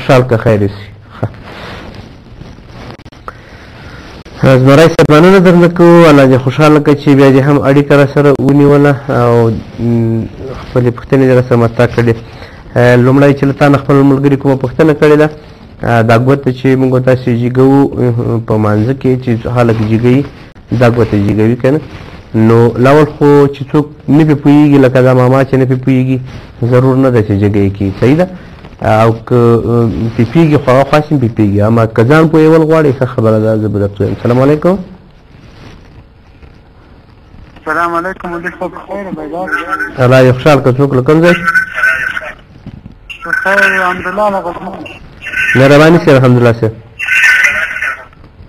خوشحال که خیر شي. زمری صاحب مننه درنه کوو، الله دې خوشحاله کړه چې بیا دې هم اړیکه راسره ونیوله او خپلې پوښتنې دې راسره مطرح کړې. لومړی چې له تا نه خپل ملګري کومه پوښتنه کړې ده، دا ګوته چې موږ تاسې جګوو په مانځه کې چې خلک جګوي دا ګوته جګوي که نه، نو لاول خو چې څوک نه پرې پوهېږي لکه دا ماما چې نه پرې پوهېږي ضرور نه ده چې جګه یې کړي، صحیح ده. او که پرې پوهېږي خو هغه خو هسې هم پرې پوهېږي، اما که ځان پوهول غواړي ښه خبره ده. زه به درته ووایم. سلام علیکم. السلام علیکم. مولوي صاحب خیر بیدار؟ الله دې خوشحال کړه. څوک له کوم ځای؟ خیر الحمدلله له غزني. مهرباني صاحب. الحمدلله صاحب.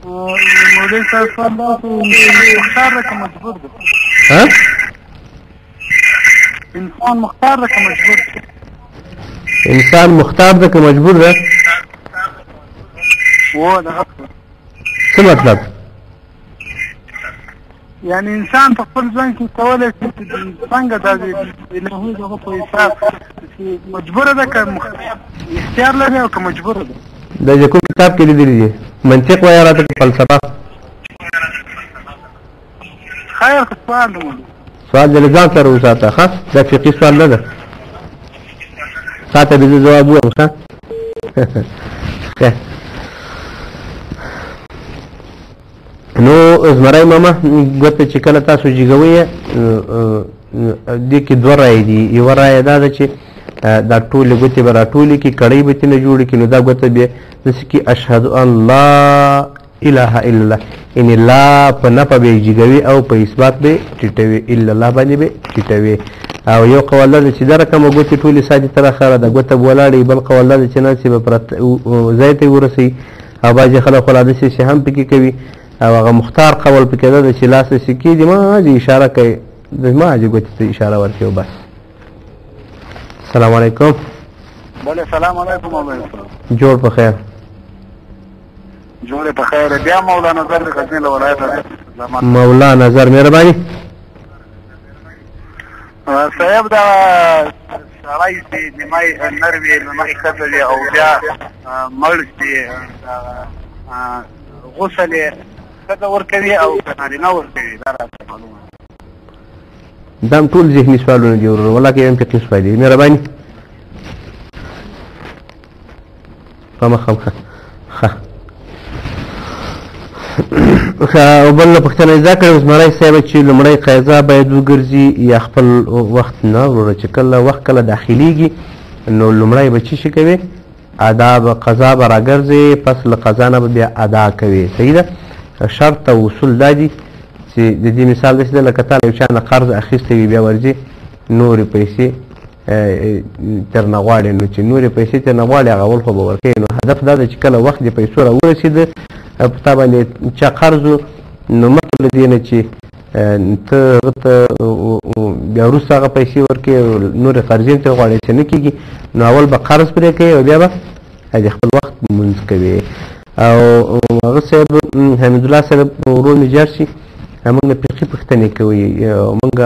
مولوي صاحب سوال دا چې مختار ده که مجبور ده؟ ها؟ انسان مختار ده که مجبور ده؟ انسان مختار ده که مجبور ده؟ و ده. څه مطلب؟ یعنی انسان په خپل ژوند کې کولی شي چې څنګه دا د الهي دغه په حساب چې مجبوره ده که اختیار لري او که مجبوره ده؟ د کوم کتاب کې لیدلي دي؟ منطق وایه راته که فلسفه؟ خیر خو سوال دی. سوال دې له ځان سره وساته، ښه؟ دا فقهي سوال نه ده، تا ته به زه ځواب ووایم. ښه نو زمری ماما ګوته چې کله تاسو جګوئ دې کې دوه رایې دي. یوه رایه دا ده چې دا ټولې ګوتې به راټولې کړي، کړۍ به ترې نه جوړې کړي، نو دا ګوته بیا داسې کړي اشهد ان لا اله الا الله، یعنې لا په نفع به یې جګوي او په اثبات به یې ټیټوي، الا الله باندې به یې ټیټوي. او یو قول دا ده چې دا رقمه ګوتې ټولې ساتي تر اخره دا ګوته به ولاړې، بل قول دا ده چې نه چې به پرته ځای ته یې ورسوي. او بعضې خلک خو لا داسې شي هم پکې کوي. او هغه مختار قول پکې دا ده چې لاس داسې کېږدي مازې اشاره کوي، د مازې ګوتې ته اشاره ورکوي او بس. السلام علیکم. بله سلام علیکم. جوړ په خیر. جوړ په خیر. بیا مولا نظر د غزني له ولایته. مولا نظر مهرباني. صاحب دا سړی چې نیمایي نر وي نیمایي ښځه وي او بیا مړ شي، غسل یې ښځه ورکوي او که نارینه ورکوي؟ دا راته معلومه. دا هم ټول ذهني سوالونه دي وروره، والله که یو هم فقهي سوال دي. مهرباني. په مخه ښه. ښه ښه. او بله پوښتنه یې دا کړې زمری صاحب چې لومړی قضا باید وګرځي یا خپل وخت؟ نه وروره، چې کله وخت کله داخلېږي نو لومړی به څه شي کوي؟ ادا به قضا به راګرځي، پس له قضا نه به بیا ادا کوي. صحیح ده. شرط او اصول دا دي چې د دې مثال داسې ده لکه تا له یو چا نه قرض اخیستی وي، بیا ورځي نورې پیسې ترنه غواړي، نو چې نورې پیسې ترنه غواړي هغه اول خو به ورکوي. نو هدف دا ده چې کله وخت د پیسو راورسېده په تا باندې چا قرض و، نو مخکې له دې نه چې ته هغه ته بیا وروسته هغه پیسې ورکوې او نورې قرضې هم ترې غواړې چې نه کېږي، نو اول به قرض پرې کوې او بیا به د خپل وخت لمونځ کوې. او هغه صاحب حمیدالله صاحب ورور مې جار شي، موږ نه فقهي پوښتنې کوي، موږ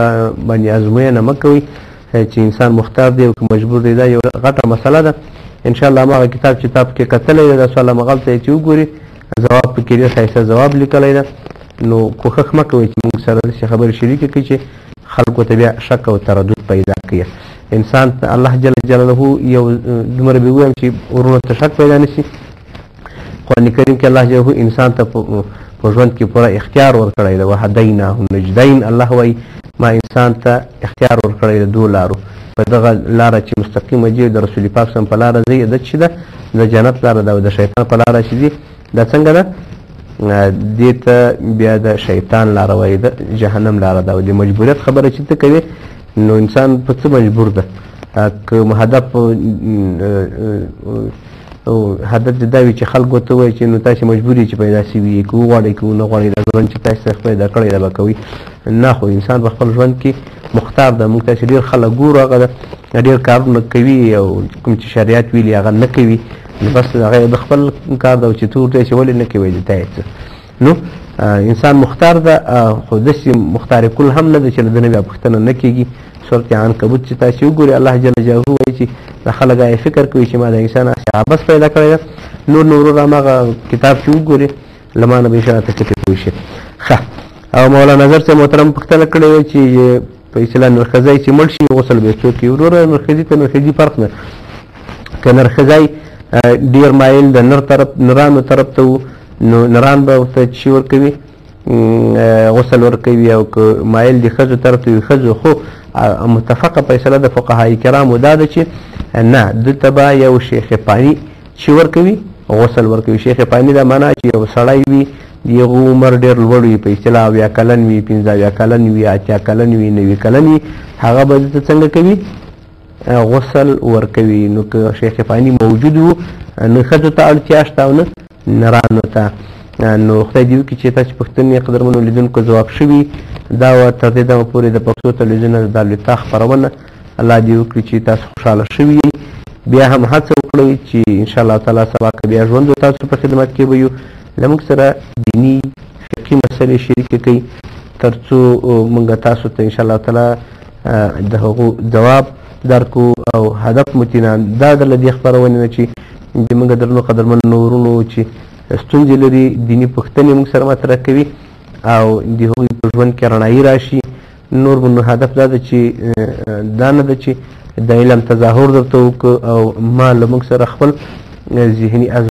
باندې ازموینه مه کوئ چې انسان مختار دی او که مجبور دی. دا یو غټه مسله ده. انشاءالله هماغه کتاب چې تا پکې کتلی دی دا سوال همغلته یې چې وګوري ځواب پکې ډېر ښایسته ځواب لیکلی ده. نو کوښښ مه کوئ چې موږ سره داسې خبرې شریکې کړئ چې خلکو ته بیا شک او تردد پیدا کړي. انسان ته الله جل جلاله یو دومره به ووایم چې وروڼو ته شک پیدا نه شي. قرآن کریم کې الله جل انسان ته په ژوند کې پوره اختیار ورکړی دی. وهدیناه النجدین، الله وایي ما انسان ته اختیار ورکړی دی دوو لارو، په دغه لاره چې مستقیمه ځي د رسول پاک صم په لاره ځي د چې ده د جنت لاره ده، او د شیطان په لاره چې ځي دا څنګه ده؟ دې ته بیا د شیطان لاره وایي، د جهنم لاره ده. او د مجبوریت خبره چې ته کوې نو انسان په څه مجبور ده؟ که هدف هدف دې دا وي چې خلکو ته ووایي چې نو تاسې مجبور یئ چې پیدا سوي یئ، که وغواړئ که ونه غواړئ دا ژوند چې تاسې ته پیدا کړی دا به کوئ. نه، خو انسان په خپل ژوند کې مختار ده. موږ تاسې ډېر خلک ګورو هغه ده ډېر کارونه کوي او کوم چې شریعت ویلي هغه نه کوي، نو بس هغه د خپل کار ده چې ته ورته چې ولې نه کوې د تا یې څه. نو انسان مختار ده، خو داسې مختار کل هم نه ده چې له ده نه بیا پوښتنه نه کېږي. سورت عنکبوت چې تاسې وګورئ الله جل جلاله وایي چې دا خلک یې فکر کوي چې ما د انسان هسې عبث پیدا کړی ده. نور نو وروره هماغه کتاب چې وګورې له ما نه به انشاءالله ته څه پرې پوه شې. ښه، او مولانا نظر صاحب محترم پوښتنه کړې وه چې په اصطلاح نرښځی چې مړ شي غسل به یې څوک کوي؟ وروره نرښځي ته نرښځي فرق نه، که نرښځی ډېر مایل د نر طرف نرانو طرف ته و نو نران به ورته چی ورکوي، غسل ورکوي، او که مایل د ښځو طرف ته وي ښځو. خو متفقه فیصله د فقهای کرامو دا ده چې نه، دلته به یو شیخ پانی چی ورکوي، غسل ورکوي. شیخ پانی دا معنا چې یو سړی وي د هغه عمر ډېر لوړ وي، په اصطلاح 70 کلن وي، 75 کلن وي، 80 کلن وي، 90 کلن وي، هغه به دلته څنګه کوي؟ غسل ورکوي. نو که شیخ پانی موجود وو نو ښځو ته اړتیا شته او نه نرانو ته. نو خدای دې وکړي چې تاسو پوښتنې قدرمنو لیدونکو ځواب شوي. دا وه تر دې دمه پورې د پښتو تلویزیون د دارالافتا خپرونه. الله دې وکړي چې تاسو خوشحاله شوي یئ. بیا هم هڅه وکړئ چې انشاءالله تعالی سبا که بیا ژوند تاسو په خدمت کې به یو، له موږ سره دیني فقهي مسلې شریکې کړئ تر څو موږ تاسو ته انشاءالله تعالی د هغو ځواب درکړو. او هدف مو ترېنه دا ده له دې خپرونې نه چې د موږ درنو قدرمنو وروڼو چې ستونزې لري دیني پوښتنې موږ سره مطرح کوي او د هغوی په ژوند کې رڼایي راشي. نور به نو هدف دا ده چې دا نه ده چې د علم تظاهر درته وکړو او ما له موږ سره خپل ذهني